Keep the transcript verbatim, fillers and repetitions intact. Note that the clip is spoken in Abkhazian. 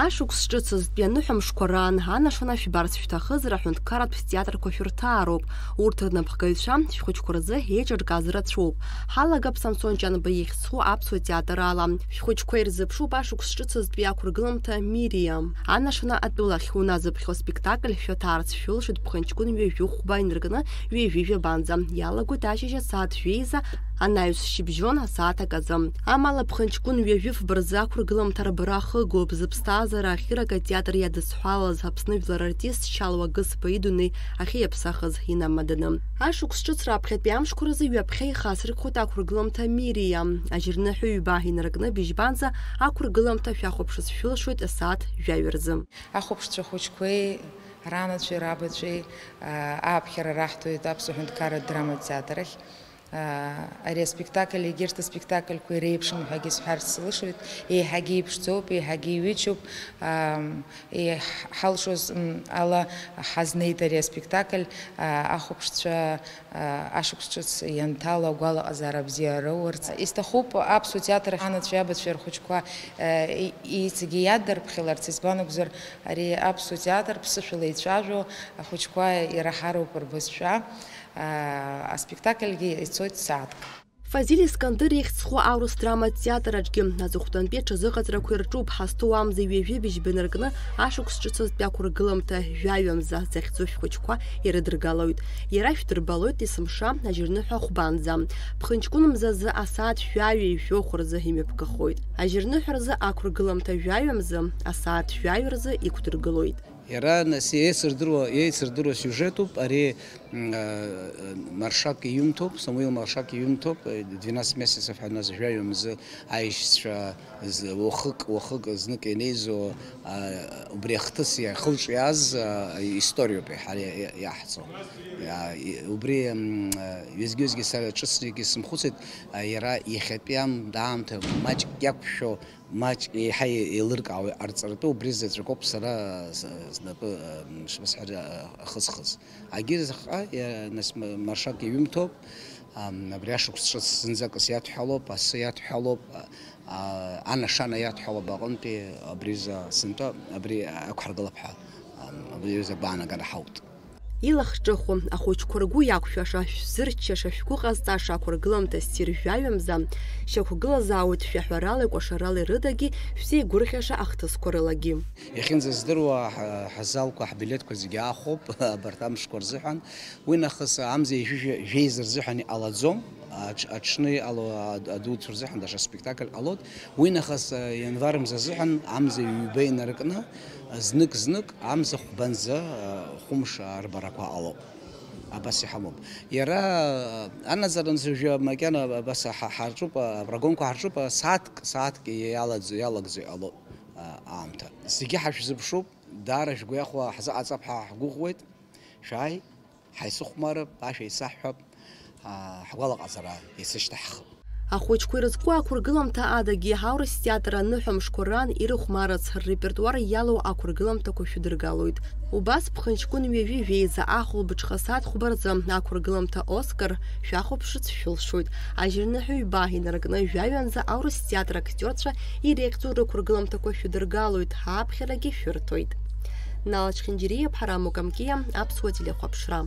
Ашықәс ҿыцызтәи аныҳәамшқәа раан анашана шәбарц шәҭахызар, аҳәынҭқарратә театрқәа шәырҭаароуп. Урҭ рнапхгаҩцәа шәхәыҷқәа рзы еиҿыркааз рацәоуп. Ҳалагап Самсон Ҷанба ихьӡ зху аԥсуа театр ала. Шәхәыҷқәа ирзыԥшуп ашықәс ҿыцызтәи ақәыргыламҭа Мириа. Анашана атәылахь уназыԥхьо аспектакль шәаҭаарц шәылшоит ԥхынҷкәын ҩажәи хәба инаркны ҩажәи жәабанӡа. Иалагоит ашьыжь асааҭ жәеиза, анаҩс шьыбжьон асааҭ аказы. Амала ԥхынҷкәын ҩажәи фба рзы ақәыргыламҭа рбара ахыгоуп, зыԥсҭазаара ахьырак атеатр иадызҳәалаз Аԥсны жәлар артист Шьалуа Гысба идунеи ахьиаԥсахыз инамаданы. Ашықәс ҿыц раԥхьатәи амшқәа рзы ҩаԥхьа ихацыркхоит ақәыргыламҭа Мириа. Ажьырныҳәа ҩба инаркны быжьбанӡа ақәыргыламҭа шәахәаԥшырц шәылшоит асааҭ жәаҩа рзы. Ахәаԥшцәа хәыҷқәеи, ранацәеи, рабацәеи, аа, ааԥхьара раҳҭоит Аԥсуа ҳәынҭқарратә драматә театр ахь. Аа, ари аспектакль, егьырҭ аспектакльқәа иреиԥшым ҳәагьы сҳәарц сылшоит. Еиҳагьы иԥшӡоуп, еиҳагьы иҩычоуп. Ам, еиҳ-, ҳалшоз, м, ала ҳазнеит ари аспектакль, аа, ахәаԥшцәа, аа, ашықәс ҿыц ианҭало агәалаҟазаара бзиа роурц. Исҭахуп аԥсуа театр анацәеи абацәеи рхәыҷқәа, аа, и-, иҵегьы иадырԥхьаларц, избан акәзар, ари аԥсуа театр ԥсышәала ицәажәо ахәыҷқәа ираҳароуп рбызшәа. Аа, аспектакльгьы ицоит сааҭк. Фазиль Искандыр ихьӡ зху аурыс драматә театр аҿгьы аҵыхәтәантәи аҽазыҟаҵарақәа ирҿуп. Ҳазҭоу амза ҩажәи быжьба инаркны ашықәс ҿыцызтәи ақәыргыламҭа жәаҩа мза захьӡу шәхәыҷқәа ирыдыргалоит. Иара шәдырбалоит есымша ажьырныҳәа хәбанӡа. Ԥхынҷкәын мзазы асааҭ жәаҩа ижәохә рзы имҩаԥгахоит. Ажьырныҳәа рзы ақәыргыламҭа жәаҩа мзы асааҭ жәаҩа рзы иқәдыргылоит. Иара, нас, еицырдыруа, еицырдыруа сиужетуп, ари, м, а, Маршак иҩымҭоуп, Самуил Маршак иҩымҭоуп, э, двенадцать месяцев ҳәа нас жәаҩа мзы аишьцәа з-, уахык, уахык знык инеизо, а, убри ахҭыс иахылҿиааз, а, историоуп иаҳа иа-, иа-, иаҳҵо. Иа-, и-, убри, м, а, ҩызгьы-ҩызгьы сара ҿыцгьы сымхәыцит, а, иара иахьатәи ам-, аамҭа маҷк иақәшәо, маҷк еиҳа еилыркаауа иҟарҵаратәы убри заҵәык ауп сара с-, снапы, м, шԥасҳәари, а-, ахысхыз. Агьырахьҟа, иа-, нас м-, Маршак иҩымҭоуп, ам, абри ашықәс ҿыц зынӡакыс иадҳәалоуп, асы иадҳәалоуп, а-, а-, анашана иадҳәалоуп аҟынтәи абри за сынтәа, абри ақәҳаргылап ҳәа, ам, абри аҩыза агәаанагара ҳауит. Илахҿыху, ахәыҷқәа ргәы иақәшәаша, шәзырччаша, шәгәы ҟазҵаша ақәыргыламҭа ссир жәаҩа мза, шьақәгылазаауеит шәаҳәаралеи кәашаралеи рыдагьы, шәзеигәырӷьаша ахҭысқәа рылагьы. Иахьынӡаздыруа, ҳа-, ҳазалқәа, ҳбилеҭқәа зегьы аахәоуп абарҭ амшқәа рзыҳәан. Уи нахыс амза ҩажәи жәеиза рзыҳәан иҟалаӡом, аҽ-, аҽны иҟало ад-, адуцәа рзыҳәан даҽа спектакль ҟалоит. Уи нахыс, а, ианвар мза азыҳәан амза ҩба инаркны, знык-знык амза хәбанӡа, а, хәымш арбарақәа ҟалоуп. Абас иҳамоуп. Иара, а, анаӡаранӡа уажәы макьана абас ҳа-, ҳарҿуп, а, апрогонқәа ҳарҿуп, а, сааҭк, сааҭк иалагӡо, иалагӡо иҟалоуп, а, аамҭа. Зегьы ҳашәзыԥшуп, даара шәгәы иахәо ҳзыҟаҵап ҳәа ҳгәыӷуеит. Шәааи, ҳаисыхәмарып, ашәа исаҳҳәап, аа, ҳгәалаҟазара исышьҭаҳхып. Ахәыҷқәа ирызку ақәыргыламҭа адагьы аурыс театр аныҳәа мшқәа раан ирыхәмарыц, ррепертуар иалоу ақәыргыламҭақәа шәыдыргалоит. Убас ԥхынҷкәын ҩажәи жәеиза ахәылбыҽха сааҭ хәба рзы ақәыргыламҭа Оскар шәахәаԥшырц шәылшоит. Ажьырныҳәа ҩба инаркны жәаҩанӡа аурыс театр актиорцәа иреиӷьӡоу рықәыргыламҭақәа шәыдыргалоит, ҳааԥхьарагьы шәырҭоит. Нала Чхинџьириа, Ԥҳараму Камкиа, Аԥсуа телехәаԥшра.